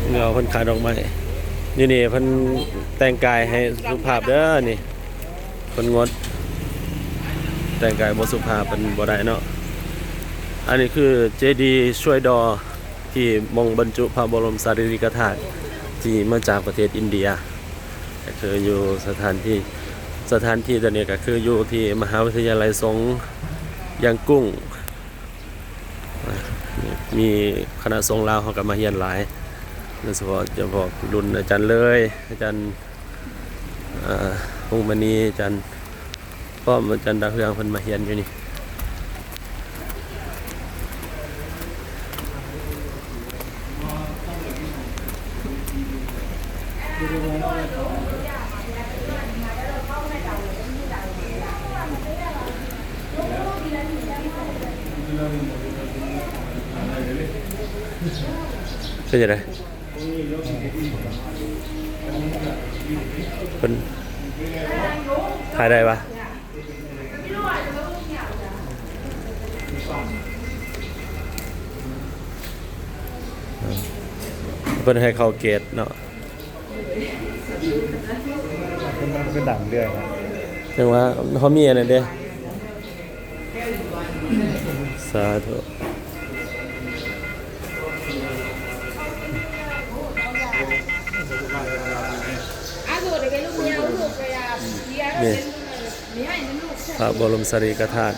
ເຫງົາເພິ່ນຂາຍດອກໄມ້ ຢູ່ນີ້ເພິ່ນແຕ່ງກາຍໃຫ້ສຸພາບເດີນີ້ ເພິ່ນງົດ ແຕ່ງກາຍບໍ່ສຸພາບ ເພິ່ນບໍ່ໄດ້ເນາະ. ອັນນີ້ຄືເຈດີຊ່ວຍດໍ ທີ່ໝ່ອງບັນຈຸພະບໍລົມສາລີລິກະທາດ ທີ່ມາຈາກປະເທດອິນເດຍ ກໍຄືຢູ່ສະຖານທີ່ ສະຖານທີ່ຕົວນີ້ກໍຄືຢູ່ທີ່ມະຫາວິທະຍາໄລສົງຢາງກຸ້ງ ມີຄະນະສົງລາວເຮົາກໍມາຮຽນຫຼາຍ ໂດຍສະເພາະ ສະເພາະລຸ້ນອາຈານເລີຍ ອາຈານ ເອີ ພົງມະນີ ອາຈານປ້ອມ ອາຈານດາວເຮືອງ ເພິ່ນມາຮຽນຢູ່ນີ້. ເປັນຈັ່ງໃດ? ເພິ່ນຖ່າຍໄດ້ປະ? ເພິ່ນໃຫ້ເຂົ້າເກດເນາະ. ເພິ່ນກໍດັງເລື້ອຍ ຈັ່ງວ່າເຮົາມີອັນນັ້ນເດ້. ສາທຸ. ນີ້ ພະບໍລົມສາລີລິກະທາດ